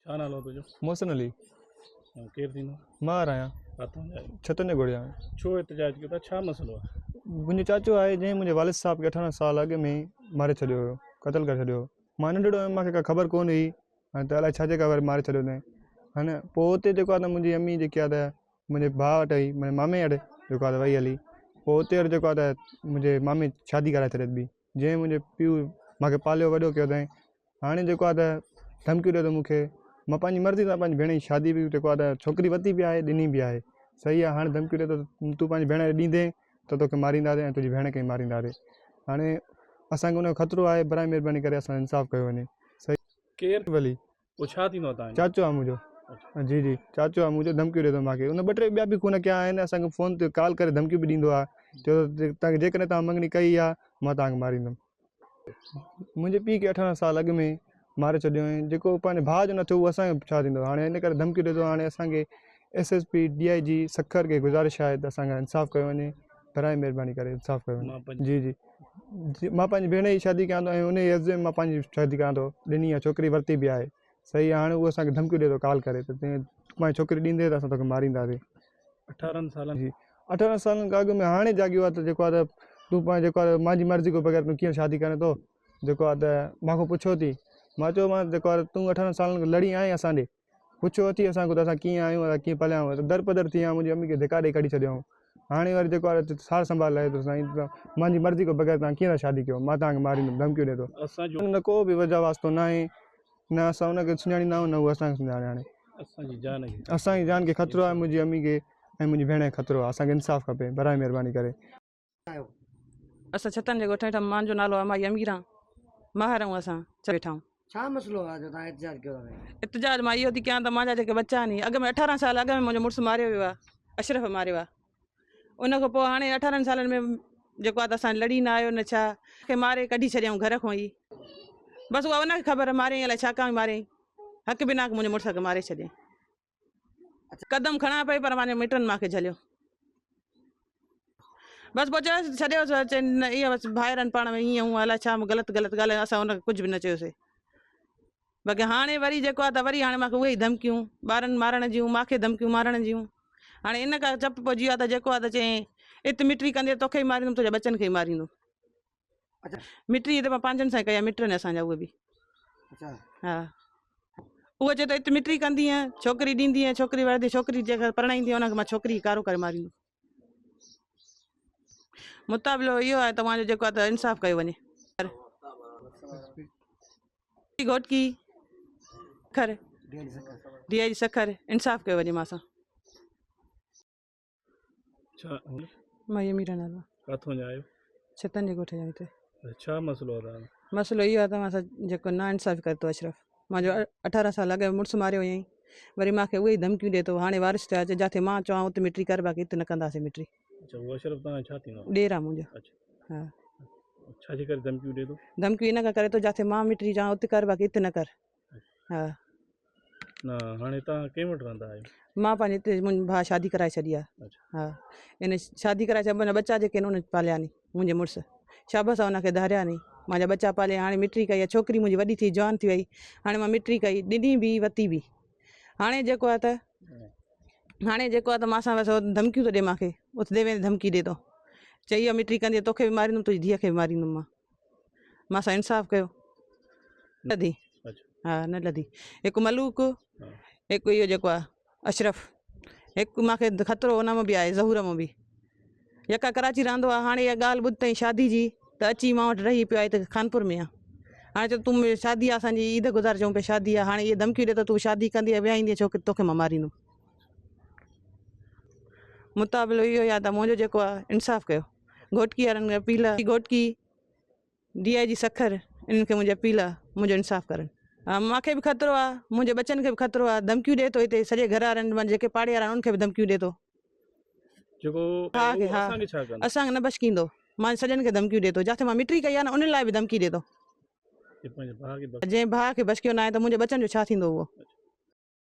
ڇا نالو آهي تنهنجو؟ محسن علي. ڪير ٿيندو؟ ماهر آهيان. ڪاٿان جا آهيو؟ ڇتن جي گهوڙي آهيان. ڇو احتجاج ڪيو ٿا ڇا مسئلو آهي؟ منهنجو چاچو آهي جنهن منهنجي والد صاحب کي 18 سال اڳ ۾ ماري ڇڏيو هيو قتل ڪري ڇڏيو هو مان ننڍڙو هيم مانکي ڪا خبر ڪونه هئي ۽ ته الائي ڇا جي ڪري ماري ڇڏيو اٿائين ها نه پوء اتي جيڪو آهي ته منهنجي امي جيڪي آهي ته منهنجي ڀاء وٽ هئي منهنجي مامي وٽ جيڪو آهي ته وئي هلي پوء اتي وري جيڪو آهي ته منهنجي مامي شادي ڪرائي ڇڏي ٻي جنهن منهنجي پيء مانکي پاليو وڏو ڪيو اٿائين هاڻي جيڪو آهي ته ڌمڪيون ڏئي ٿو مون کي مان پنهنجي مرضي سان پنهنجي ڀيڻ جي شادي به جيڪو آهي ته ڇوڪري ورتي به آهي ڏني به آهي صحيح آهي هاڻي ڌمڪيون ڏئي ٿو تون پنهنجي ڀيڻ کي ڏيندين ته توکي مارينداسين ۽ تنهنجي ڀيڻ کي به مارينداسين هاڻي اسان کي ان جو خطرو آهي برائي مهرباني ڪري اسان سان انصاف ڪيو وڃي صحيح. ڪير ولي. پوء ڇا ٿيندو آهي توهان جو؟ چاچو آهي منهنجو جي جي چاچو آهي منهنجو ڌمڪيون ڏئي ٿو مانکي ان ٻه ٽي ٻيا به خون ڪيا آهن اسان کي فون تي ڪال ڪري ڌمڪيون به ڏيندو آهي چيو ته جيڪڏهن توهان مڱڻي ڪئي آهي مان توهان کي ماريندم. منهنجي پيء کي 18 سال اڳ ۾ ماري ڇڏيو ۽ جيڪو پنهنجي ڀاء جو نه ٿيو اهو اسان جو ڇا ٿيندو هاڻي ان ڪري ڌمڪيون ڏئي ٿو هاڻي اسان کي S S P D I G Sukkur کي گذارش آهي ته اسان کان انصاف ڪيو وڃي برائي مهرباني ڪري انصاف ڪيو وڃي جي جي مان پنهنجي ڀيڻ جي شادي ڪيان ٿو ۽ ان جي عيوض ۾ مان پنهنجي شادي ڪيان ٿو ڏني آهي ڇوڪري ورتي به آهي صحيح آهي هاڻي اهو اسان کي ڌمڪيون ڏئي ٿو ڪال ڪري ته پنهنجي ڇوڪري ڏيندي ته اسان توکي مارينداسين 18 سالن جي 18 سالن کان اڳ ۾ هاڻي جاڳيو آهي ته جيڪو آهي ته تون پنهنجو جيڪو آهي مانجي مرضي کان بغير تون ڪيئن شادي ڪرين ٿو جيڪو آهي ته مان کان پڇيو ٿي مان چيو مان جيڪو آهي تون 18 سالن کان لڙي آئين اسان ڏي پڇيو اٿي اسان کان ته اسان ڪيئن آهيون اسان ڪيئن پليا آهيون در پدر ٿي آيا منهنجي امي کي ڌڪا ڏئي ڪڍي ڇڏيو آهون هاڻي وري جيڪو آهي سار سنڀال لهي ٿو سائين مانجي مرضي کان بغير تان ڪيئن ٿا شادي ڪيو مان تان کي ماريندم ڌمڪيون ڏي ٿو اسان جو نه ڪو به وجه واسطو ناهي نه اسان ان کي سڃاڻيندا آهيون نه هو اسان کي سڃاڻي هاڻي اسان جي جان کي اسان جي جان کي خطرو آهي منهنجي امي کي ۽ منهنجي ڀيڻ کي خطرو آهي اسان کي انصاف کپي برائي مهرباني ڪري. اسان ڇتن جي ڳوٺ ويٺا مانجو نالو آهي مائي اميران ماهر آهيون اسان ويٺا آهيون. ڇا مسئلو آهي جو توهان احتجاج ڪيو ٿا پيا؟ احتجاج مان اهو ٿي ڪيان ته مانجا جيڪي ٻچا آهن اڳ ۾ 18 سال اڳ ۾ منهنجو مڙس ماريو ويو آهي اشرف ماريو آهي ان کان پوء هاڻي 18 سالن ۾ جيڪو آهي ته اسان لڙي نه آيو نه ڇا کي ماري ڪڍي ڇڏيائون گهر کان ئي بس اها ان کي خبر ماريائين الائي ڇا ڪيائين ماريائين حق بنا منهنجي مڙس کي ماري ڇڏيائين قدم کڻان پئي پر مانجي مٽن مانکي جهليو بس پوء چيس ڇڏيو چي نه اها بس ڀائرن پاڻ ۾ ائين هونء الائي ڇا غلط غلط ڳالهايو اسان ان کي ڪجهه به نه چيوسي باقي هاڻي وري جيڪو آهي ته وري هاڻي مانکي اهي ئي ڌمڪيون ٻارن مارڻ جون مانکي ڌمڪيون مارڻ جون هاڻي ان کان چپ پئجي ويو آهي ته جيڪو آهي ته چيائين ات مٽي ڪندي توکي ئي ماريندم تنهنجي ٻچن کي ئي ماريندم مٽي ته مان پنهنجن سان ڪئي آهي مٽ آهن اسان جا اهي به ها اهو چئي ٿو ات مٽي ڪندينء ڇوڪري ڏيندينء ڇوڪري وردي ڇوڪري جيڪا پرڻائيندينء ان کي مان ڇوڪري کي ڪارو ڪري ماريندم مطالبو اهو آهي توهان جو جيڪو آهي ته انصاف ڪيو وڃي Ghotki Sukkur D I G Sukkur انصاف ڪيو وڃي مان سان. ڇا مائي اميرا نالو آهي. ڪاٿون جا آهيو؟ ڇتن جي ڳوٺ جا هتي. ڇا مسئلو آهي توهان جو؟ مسئلو اهو آهي ته مان سان جيڪو نا انصافي ڪري ٿو اشرف مانجو 18 سال اڳ مڙس ماريو هيائين وري مانکي اهي ئي ڌمڪيون ڏي ٿو هاڻي وارث ٿيو آهي جاٿي مان چوان اتي مٽي ڪر باقي اتي نه ڪنداسين مٽي. اڇا اهو اشرف توهان جو ڇا ٿيندو آهي؟ ڏير آهي منهنجو. اڇا ها. ڇا جي ڪري ڌمڪيون ڏي ٿو؟ ڌمڪيون ان کان ڪري ٿو جاٿي مان مٽي چوان اتي ڪر باقي اتي نه ڪر. ها. نه هاڻي توهان ڪنهن وٽ رهندا آهيو؟ مان پنهنجي هتي منهنجي ڀاء شادي ڪرائي ڇڏي آهي. ها ان شادي ڪرائي ڇڏي منهنجا ٻچا جيڪي آهن انهن پاليا ني منهنجي مڙس شابس آهي ان کي ڌاريا ني منهنجا ٻچا پالي هاڻي مٽي ڪئي آهي ڇوڪري منهنجي وڏي ٿي جوان ٿي وئي هاڻي مان مٽي ڪئي ڏني به وتي به هاڻي جيڪو آهي ته هاڻي جيڪو آهي ته مان سان بس ڌمڪيون ٿو ڏي مانکي اٿندي ويهندي ڌمڪي ڏي ٿو چئي اها مٽي ڪندي توکي به ماريندم تنهنجي ڌيء کي به ماريندم مان مان سان انصاف ڪيو لڌي ها نه لڌي هڪ ملوڪ هڪ اهو جيڪو آهي اشرف هڪ مانکي خطرو ان مان به آهي ظهور مان به يڪا ڪراچي رهندو آهي هاڻي اها ڳالهه ٻڌ تائين شادي جي ته اچي مان وٽ رهي پيو آهي ته خانپور ۾ آهي هاڻي چئي تون شادي آهي اسانجي عيد گذار چئون پيا شادي آهي هاڻي اهي ڌمڪيون ڏي ته تون شادي ڪندي ويهائيندي ڇوڪري توکي مان ماريندم مطالبو اهو آهي ته منهنجو جيڪو آهي انصاف ڪيو گهوٽڪي وارن کي اپيل آهي گهوٽڪي ڊي I جي سکر انهن کي منهنجي اپيل آهي منهنجو انصاف ڪرن. مان کي به خطرو آهي منهنجي ٻچن کي به خطرو آهي ڌمڪيون ڏي ٿو هتي سڄي گهر وارن جيڪي پاڙي وارا آهن انهن کي به ڌمڪيون ڏي ٿو. جيڪو ها کي ها اسان کي ڇا ڪندو؟ اسان کي نه بشڪيندو مان سڄن کي ڌمڪيون ڏي ٿو جاٿي مان مٽري ڪئي آهي نه انهن لاء به ڌمڪي ڏي ٿو. جنهن ڀاء کي بشڪيو ناهي ته منهنجي ٻچن جو ڇا ٿيندو اهو.